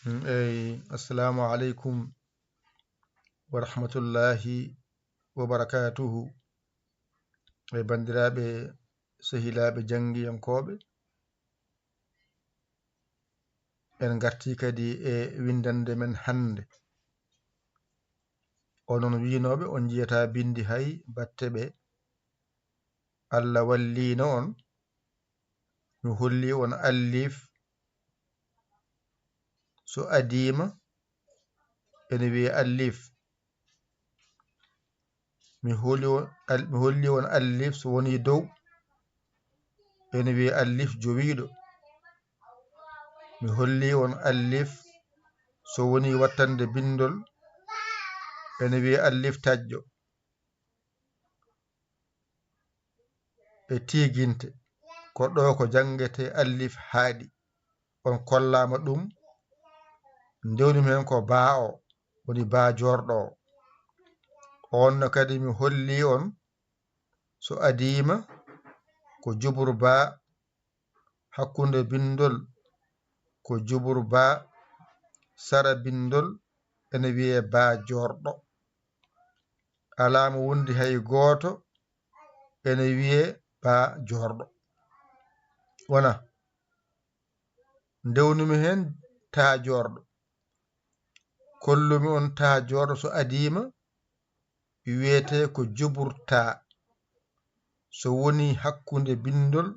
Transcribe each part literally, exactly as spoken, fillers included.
Mm, eyi, assalamu aleykum wa rahmatullahi wa barakatuhu. E banndiraaɓe, sehilaaɓe janngiyankooɓe, en ngartii kadi e winndannde men hannde. Onon wiynooɓe, on njiyataa binndi hay batte ɓe. Allah walliino on. Mi holli on allif. So adiima, ene wiyee allif. Mi holi on al-, mi holli on allif so woni dow, ene wiyee allif jowiiɗo. Mi holli on allif so woni wattande binndol, ene wiyee allif taƴƴo. E tiiginte, ko ɗo ko janngetee allif haaɗi. On kollaama ɗum. Ndewnumi heen ko baa o, woni baa joorɗo o. On no kadi mi holli on, so adiima ko jubur baa, hakkunde binndol ko jubur baa, sara binndol ene wiyee baa joorɗo. Alaa mo wondi hay gooto ene wiyee baa joorɗo. Wona, ndewnumi heen taa joorɗo. Kollumi on taa joorɗo so adiima, wiyetee ko jubur taa. So woni hakkunde binndol,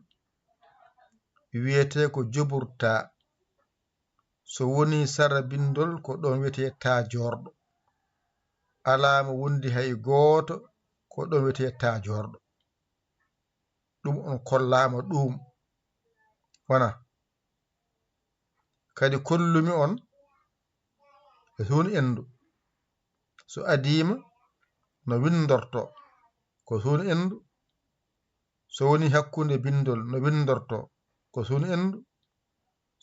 wiyetee ko jubur taa. So woni sara binndol, ko ɗoon wiyetee taa joorɗo. Alaa mo wondi hay gooto, ko ɗoon wiyetee taa joorɗo. Ɗum on kollaama ɗum. Wona. Kadi kollumi on e suun enndu. So adiima, no winndortoo? Ko suun enndu. So woni hakkunde binndol, no winndortoo? Ko suun enndu.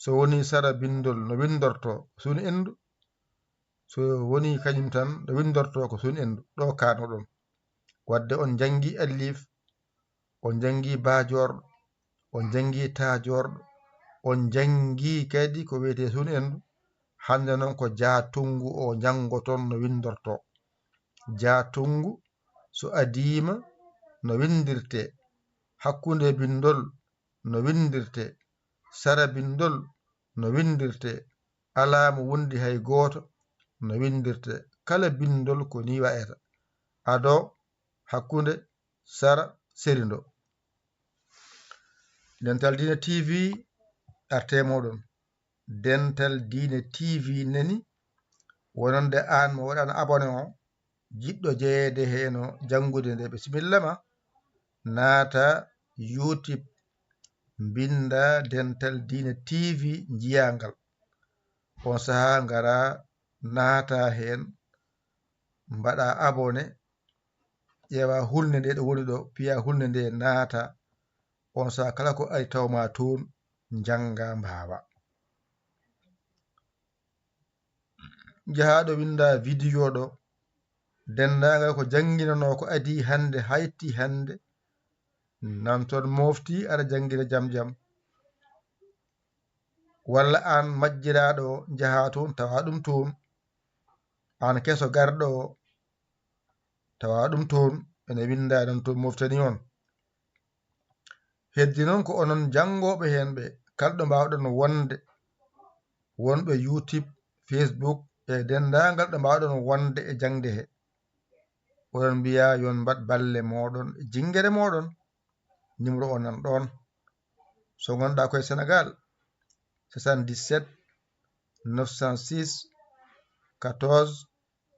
So woni sara binndol, no winndortoo? Ko suun enndu. So woni kañum tan, no winndortoo? Ko suun enndu. Ɗo kaanoɗon. Wadde on njanngi allif, on njanngi baa joorɗo, on njanngi taa joorɗo, on njanngi kadi ko wiyetee suun enndu. Hannde noon ko jaatunngu o njanngoton no winndortoo. Jaatunngu so adiima no winndirtee, hakkunde binndol no winndirtee, sara binndol no winndirtee, alaa mo wondi hay gooto no winndirtee. Kala binndol ko nii wa'eta. Ado, hakkunde, sara, serindo. Dental Diine T V, artee mooɗon. Dental Diine T V nani, wonande aan mo waɗaano abonné o, jiɗɗo jeyeede heen o, janngude nde, bisimilla ma, naata YouTube, mbinnda Dental Diine T V, njiyaa ngal. On sahaa ngara, naata heen, mbaɗa abonné, ƴeewa hulnde nde ɗo woni ɗo, piya hulnde nde, naata. On sahaa kala ko ari taw ma toon, njannga, mbaawa. Jahaaɗo winnda vidéo ɗo, denndaangal ko jannginanoo ko adii hannde, hayti hannde, nan toon mofti, aɗa janngina jam jam. Walla aan majjiraaɗo o, njahaa toon, tawa ɗum toon. Aan keso garɗo o, tawa ɗum toon, ene winnda nan toon, moftani on. Heddi noon ko onon janngooɓe heen ɓe, kala ɗo mbaawɗon wonde, wonɓe YouTube, Facebook, e denndaangal ɗo mbaawɗon wonde e jaŋde he. Oɗon mbiya yo on mbaɗ balle mooɗon e jinngere mooɗon. Numéro o nan ɗoon. So ngonɗaa koye Sénégal, soixante-dix-sept neuf cent six quatorze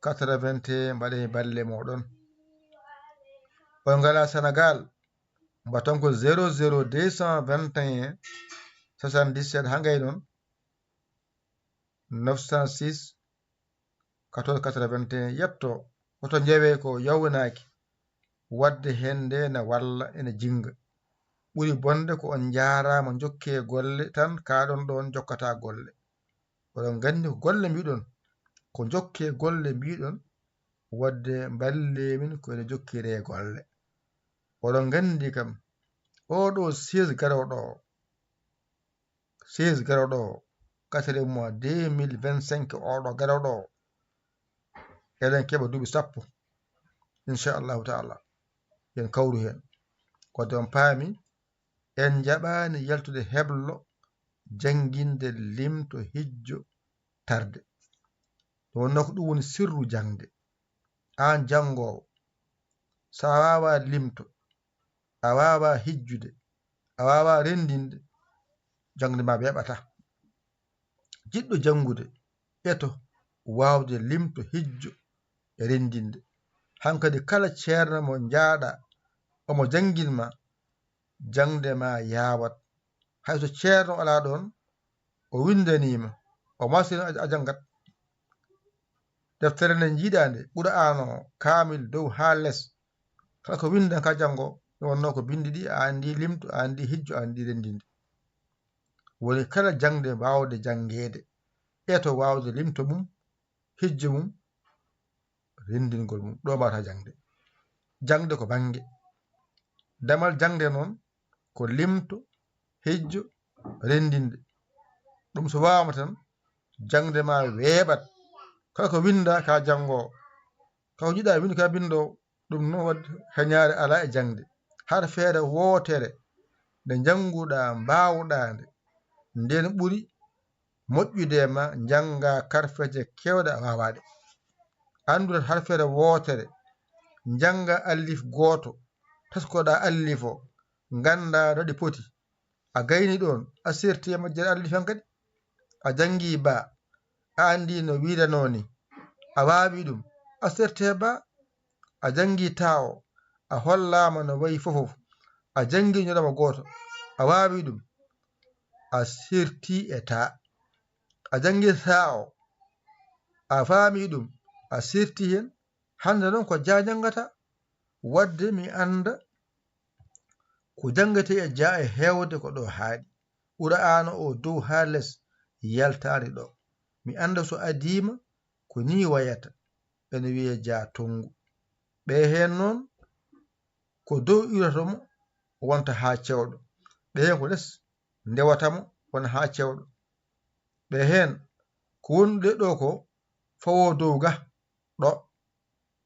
quatre-vingt-un, mbaɗee balle mooɗon. On ngalaa Sénégal, mbaɗton ko zéro zéro deux cent vingt et un soixante-dix-sept, haa ngay noon, neuf cent six quatorze quatre-vingt-un, yetto, woto njewe ko yawnaaki, waɗde heen nde na walla ene jinnga. Ɓuri bonde ko on njaaraama, njokkee golle tan, kaaɗon ɗoon, njokkataa golle. Oɗon nganndi ko golle mbiɗon, ko njokkee golle mbiɗon, waɗde mballee min ko ene jokkiree golle. Oɗon nganndi kam, oɗo seize garooɗo o, seize garooɗo o, quatrième mois deux mille vingt-cinq oɗo garoɗo o. Eɗen keɓa duuɓi sappo, inchallahu taala. Yen kawru heen. Kono on paami, en njaɓaani yaltude heblo jannginde limto hijjo tarde. Nde wonnoo ko ɗum woni sirru jaŋde. Aan janngoowo, so a waawaa limto, a waawaa hijjude, a waawaa renndinde, jaŋde ma weeɓataa. Jiɗɗo janngude, eto waawde limto hijjo e renndinde. Hankadi kala ceerno mo njaaɗa omo janngin ma, jaŋde ma yaawat. Hay so ceerno alaa ɗoon, o winndanii ma, o masino a janngat. Deftere nde njiiɗaa nde, Qur'aana o, kaamil dow haa les, kala ko winndan ka janngo, ɗum wonnoo ko binndi ɗi, a anndi limto, a anndi hijjo, a anndi renndinde. Woni kala jaŋde waawde janngeede, eto waawde limto mum, hijjo mum, renndingol mum. Ɗo mbaawataa jaŋde. Jaŋde ko bannge. Damal jaŋde noon ko limto, hijjo, renndinde. Ɗum so waawama tan, jaŋde ma weeɓat. Kala ko winnda ka janngoo. Kala ko jiɗɗa winndu ka binndoo. Ɗum noon waɗi heñaare alaa e jaŋde. Harfeere wootere nde njannguɗaa, mbaawɗaa nde, ndeen ɓuri moƴƴude e ma njannga karfeeje keewɗe a waawaa ɗe. Anndu tan harfeere wootere, njannga allif gooto, taskoɗaa allif o, nganndaa no ɗi poti. A gayni ɗoon, a serti e majjere allif hankadi. A janngi baa, a anndi no wiiranoo ni. A waawi ɗum, a serti e baa. A janngi taa o, a hollaama no wayi fofof. A janngi ñoɗama gooto, a waawi ɗum, a serti e taa. A janngi saa o, a faami ɗum, a serti heen. Hannde noon ko jaa njanngata. Waɗde mi annda ko janngetee e jaa e heewde ko ɗo haaɗi. Qur'aana o dow haa les, yaltaani ɗo. Mi annda so adiima ko nii wayata, ene wiyee jaa tonngu. Ɓee heen noon ko dow iwrata mo wonta haa cewɗo. Ɓee heen ko les ndewata mo wona haa cewɗo. Ɓee heen ko wondude ɗo ko fawoo dow ga ɗo.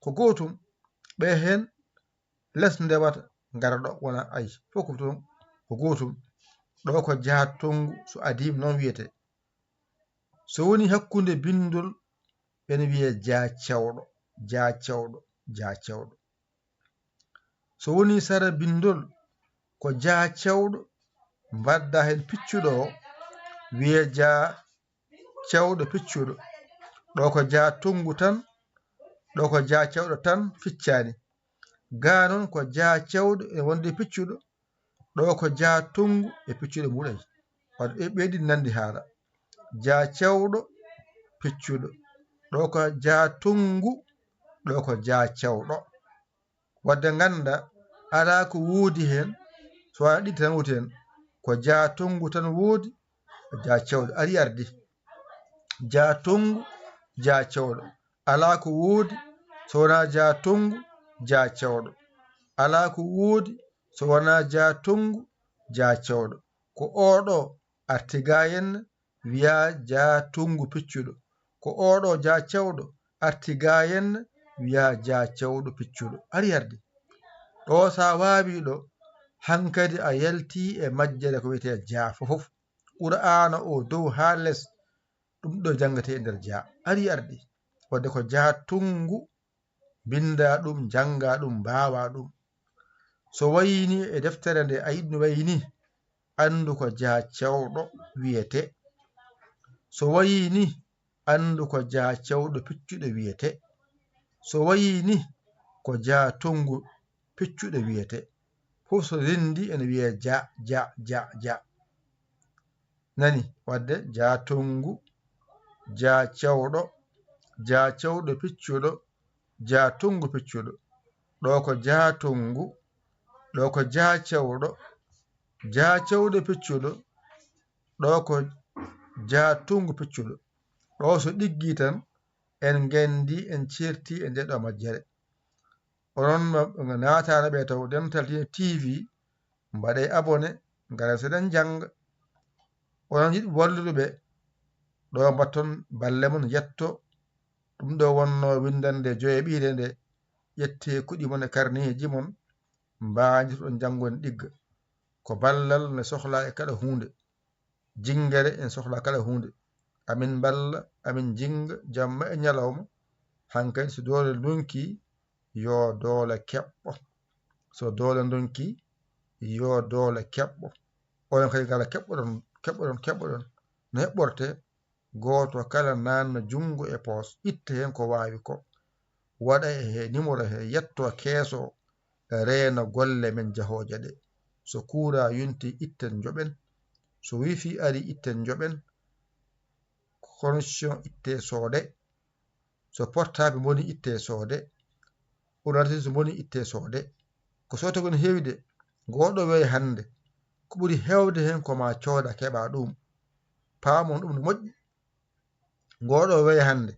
Ko gootum. Ɓee heen les ndewata ngara ɗo wona ay fof ko toon ko gootum. Ɗo ko jaa tonngu so adiima noon wiyetee. So woni hakkunde binndol ene wiyee jaa cewɗo, jaa cewɗo, jaa cewɗo. So woni sara binndol ko jaa cewɗo, mbaɗda heen piccuɗo o, wiyee jaa cewɗo piccuɗo. Ɗo ko jaa tonngu tan, ɗo ko jaa cewɗo tan ficcaani. Gaa noon ko jaa cewɗo e wonde piccuɗo, ɗo ko jaa tonngu e piccuɗo muɗay. Wadde ɗe ɓeyɗi nanndi haala. Jaa cewɗo, piccuɗo. Ɗo ko jaa tonngu, ɗo ko jaa cewɗo. Wadde ngannda, alaa ko woodi heen, so wonaa ɗiɗi tan woni heen. Ko jaa tonngu tan woodi, ko jaa cewɗo. Ari ardi. Jaa tonngu, jaa cewɗo. Alaa ko woodi so wonaa jaa tonngu, jaa cewɗo. Alaa ko woodi so wonaa jaa tonngu, jaa cewɗo. Ko oɗo arti gaa henne wiyaa jaa tonngu piccuɗo. Ko oɗo jaa cewɗo arti gaa henne wiyaa jaa cewɗo piccuɗo. Ari ardi. Ɗo so a waawii ɗo, hankadi a yaltii e majjere ko wiyetee jaa fof. Qur'aana o dow haa les, ɗum ɗo janngetee e nder jaa. Ari ardi. Wadde ko jaa tonngu, mbinndaa ɗum, njanngaa ɗum, mbaawaa ɗum. So wayii ni e deftere nde, a yiɗi no wayi ni, anndu ko jaa cewɗo wiyetee. So wayii ni, anndu ko jaa cewɗo piccuɗo wiyetee. So wayii ni, ko jaa tonngu piccuɗo wiyetee. Fof so renndi ene wiyee jaa, jaa, jaa, jaa. Nani, wadde jaa tonngu, jaa cewɗo, jaa cewɗo piccuɗo, jaa tonngu piccuɗo. Ɗo ko jaa tonngu, ɗo ko jaa cewɗo, jaa cewɗo piccuɗo, ɗo ko jaa tonngu piccuɗo. Ɗo so ɗiggii tan, en nganndii, en ceertii e ndee ɗo majjere. Onon mo naataano ɓe taw Dental Diine T V, mbaɗee abonné, ngara seɗen njannga. Onon yiɗɓe wallude ɓe, Ɗo mbatton balle mon yetto. Ɗum ɗo wonno winndannde joyaɓiire nde. Ƴettee kuɗi mon e karneeji mon, mbaajirɗon janngon ɗigga. Ko ballal ne sohlaa e kala huunde. Jinngere en sohlaa kala huunde. Amin mballa, amin jinnga jamma e ñalawma. Hankadi so doole ndonki, yo doole keɓɓo. So doole ndonki, yo doole keɓɓo. Onon kadi ngala keɓɓoɗon, keɓɓoɗon, keɓɓoɗon. No heɓɓorte? Gooto kala naatna junngo e poos, itta heen ko waawi ko, waɗa e he nimoro he, yetto keeso, reena golle men jahooje ɗe. So kuuraa yonti, itten njoɓen. So wifi ari, itten njoɓen. Connexion itte soode. So portable boni, itte soode. Ordinateur so boni, itte soode. Ko soodata ko no heewi de. Ngooɗo weeyo hannde, ko ɓuri heewde heen ko ma cooda keɓa ɗum. Paamon ɗum no moƴƴi. Ngooɗo weeyo hannde,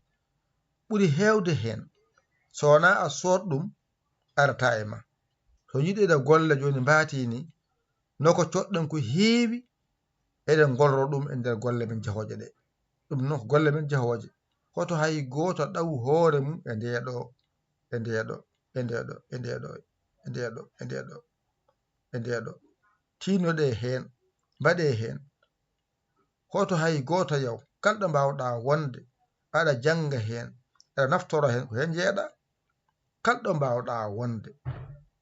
ɓuri heewde heen, so wonaa a sood ɗum, arata e ma. So yiɗi eɗen golla jooni mbaati ni, no ko coɗɗen ko heewi, eɗen ngolro ɗum e nder golle men jahooje ɗe. Ɗum noon ko golle men jahooje. Hoto hay gooto ɗaw hoore mum e ndee ɗo, e ndee ɗo, e ndee ɗo, e ndee ɗo, e ndee ɗo, e ndee ɗo, e ndee ɗo. Tiinoɗee heen, mbaɗee heen. Hoto hay gooto yaw, kala ɗo mbaawɗaa wonde, aɗa jannga heen, aɗa naftora heen, ko heen njeeɗaa. Kala ɗo mbaawɗaa wonde,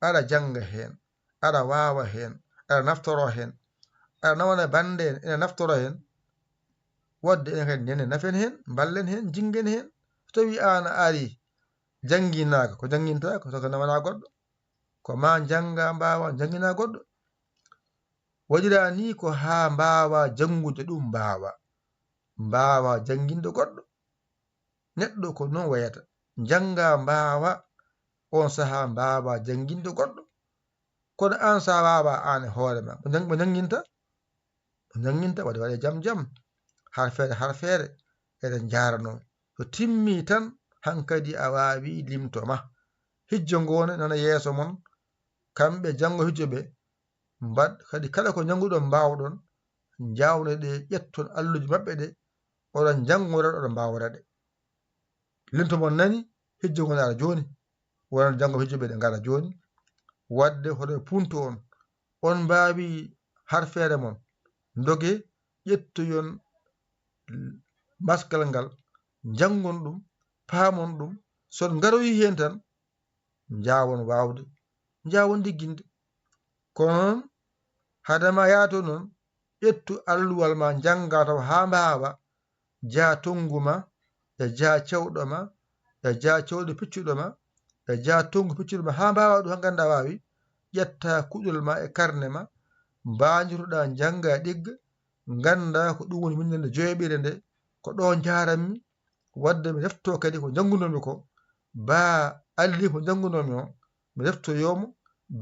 aɗa jannga heen, aɗa waawa heen, aɗa naftoro heen, aɗa nawana bannde en, ene naftoro heen. Waɗde enen kadi ndenen nafen heen, mballen heen, jinngen heen. So tawii aan a arii, jannginaaka, ko janngintaa, ko saka nawana goɗɗo. Ko ma njannga, mbaawa, njannginaa goɗɗo. Waɗiraa nii ko haa mbaawaa janngude ɗum, mbaawaa. Mbaawaa jannginde goɗɗo. Neɗɗo ko noon wayata. Njanngaa, mbaawaa, oon sahaa mbaawaa jannginde goɗɗo. Kono aan, so a waawaa aan e hoore ma, mo njang-, mo njannginta? Mo njannginta, waɗi, waɗe jam jam. Harfeere, harfeere, eɗen njaarnoo. So timmii tan, hankadi a waawii limto ma. Hijjo ngoone nana yeeso mon, kamɓe janngo hijjo ɓe, mbaɗ kadi kala ko njannguɗon mbaawɗon, njaawnee ɗe, ƴetton alluuji maɓɓe ɗe, oɗon njanngora, oɗon mbaawora ɗe. Limto mon nani, hijjo ngon ara jooni, wonande janngo hijjo ɓe ɗe ngara jooni. Waɗde hoto ɓe puntu on. On mbaawi harfeere mon, ndoge, ƴettoyon maskal ngal, njanngon ɗum, paamon ɗum. So on ngaroyi heen tan, njaawon waawde, njaawon ligginde. Kono noon, hade ma yaato noon, ƴettu alluwal ma, njannga taw haa mbaawa, jaa tonngu ma, e jaa cewɗo ma, e jaa cewɗo piccuɗo ma, e jaa tonngu piccuɗo ma, haa mbaawa ɗum, haa ngannda waawi, ƴetta kuɗol ma e karne ma, mbaanjotoɗaa, njannga ɗigga, ngannda ko ɗum woni winndannde joyaɓiire nde, ko ɗo njaaranmi, waɗde mi refto kadi ko njanngunoomi ko, baa alliif mo njanngunoomi o, mi reftoyoo mo,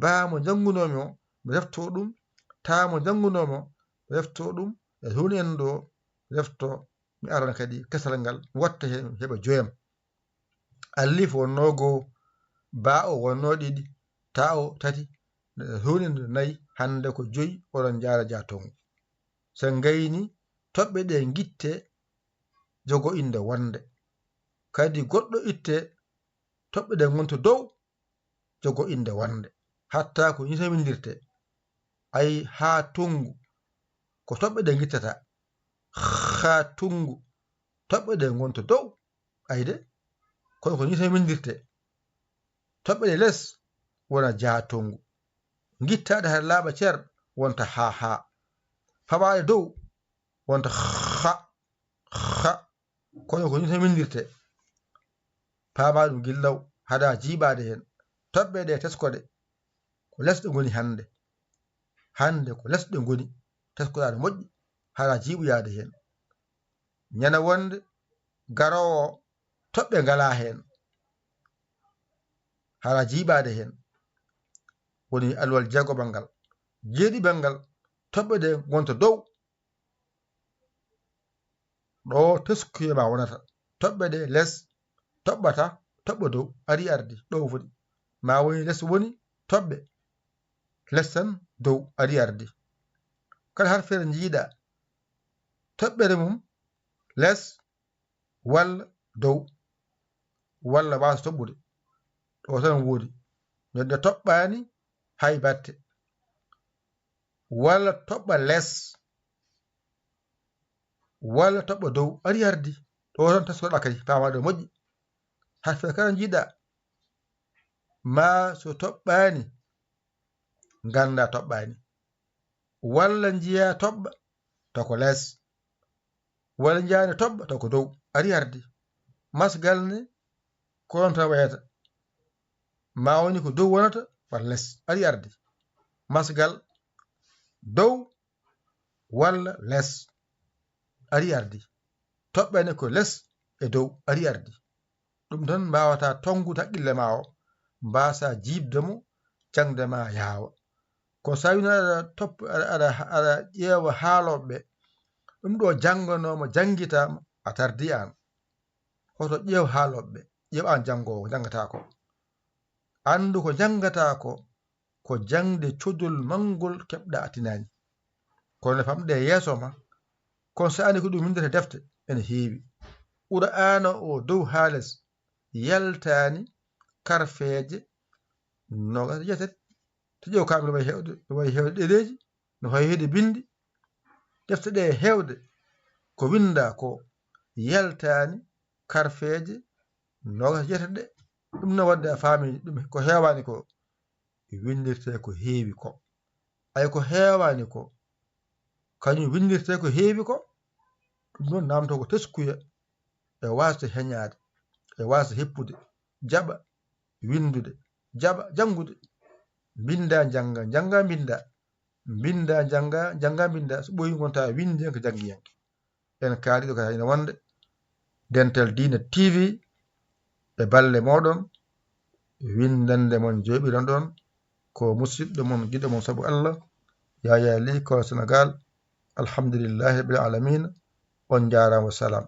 baa mo njanngunoomi o, mi refto ɗum, taa mo njanngunoomi o, mi refto ɗum, e huunde en ɗo, mi refto, mi arana kadi kesal ngal, mi watta heen, mi heɓa joyam. Alliif wonnoo goo, baa o wonnoo ɗiɗi, taa o tati, huunde nayi, hannde ko joyi, oɗon njaara jaa toon. So ngayni, toɓɓe ɗe ngitte, jogo innde wonnde. Kadi goɗɗo itte, toɓɓe ɗe ngonta dow, jogo innde wonnde. Hatta ko ñiso windirte. Ay haa tunngu, ko toɓɓe ɗe ngittata. Haa tunngu, toɓɓe ɗe ngonta dow. Ayde, kono ko ñiso windirte. Toɓɓe ɗe les, wona jaa tunngu. Ngittaaɗe hade laaɓa cer, wonta haa haa. Faɓaaɗe dow, wonta xa, xa. Kono ko nii tan winndirtee. Paamaa ɗum gillaw, haɗaa jiiɓaade heen. Toɓɓe ɗe, tesko-ɗe, ko lesɗe ngoni hannde. Hannde ko lesɗe ngoni, tesko-ɗaa no moƴƴi, haɗaa jiiɓoyaade heen. Ñande wonde garoowo o, toɓɓe ngalaa heen, haɗaa jiiɓaade heen. Woni alluwal jeegoɓal ngal. Jeeɗiɓal ngal, toɓɓe ɗe ngonta dow. Ɗo teskuya ma wonata. Toɓɓe ɗe les, toɓɓata, toɓɓa dow, ari ardi, ɗo foti. Ma woni les woni toɓɓe, les tan dow, ari ardi. Kala harfeere njiiɗa, toɓɓere mum les, walla dow, walla waasa toɓɓude. Ɗo tan woodi. Nde toɓɓaani hay batte. Walla toɓɓa les, walla toɓɓa dow. Ari ardi. Ɗo tan taskoɗa kadi, paama ɗo moƴƴi. Harfe kala njiɗa. Ma so toɓɓaani, ngannda toɓɓaani. Walla njiya toɓɓa, to ko les. Walla njiyaani toɓɓa, to ko dow. Ari ardi. Masgal ne, ko ɗon tan wayata. Ma woni ko dow wonata, walla les. Ari ardi. Masgal dow walla les. Ari ardi. Toɓɓe ne ko les e dow. Ari ardi. Ɗum tan mbaawata tonngude haqqille ma o, mbaasa jiiɓde mo, jaŋde ma yaawa. Ko so tawii aɗa top-, aɗa, aɗa, aɗa ƴeewa haalooɓe ɓe, ɗum ɗo jannganooma, janngitaama, a tardii aan. Hoto ƴeew haalooɓe ɓe, ƴeew aan janngoowo, ko njanngataa ko. Anndu ko njanngataa ko, ko jaŋde codol manngol keɓɗa a tinaani. Kono ne famɗe yeeso ma, kono so a anndi ko ɗum winndata defte, ene heewi. Qur'aana o dow haa les, yaltaani karfeeje noogaas e jeetati. To ƴeew kaamil no wayi heewde, no wayi heewde ɗereeji, no wayi heewde binndi. Defte ɗe heewde ko winnda ko yaltaani karfeeje noogaas e jeetati ɗe. Ɗum no waɗde a faami ɗum ko heewaani ko winndirtee ko heewi ko. Ay ko heewaani ko, kañum winndirtee ko heewi ko. Ɗum noon naamto ko teskuya e waasde heñaade, e waasde heppude, jaɓa winndude, jaɓa janngude. Mbinnda, njannga, njannga, mbinnda. Mbinnda, njannga, njannga, mbinnda. So ɓooyi ngonta winndiyanke, janngiyanke. En kaaliɗo kadi ina wonde Dental Diina T V e balle mooɗon, winndannde mon jooɓiranɗon, ko musidɗo mon, giɗo mon sabu Allah, Yaya Ly, Kolo Senegal. Alhamdulillahi rabbil alamina. On njaaraama, wassalam.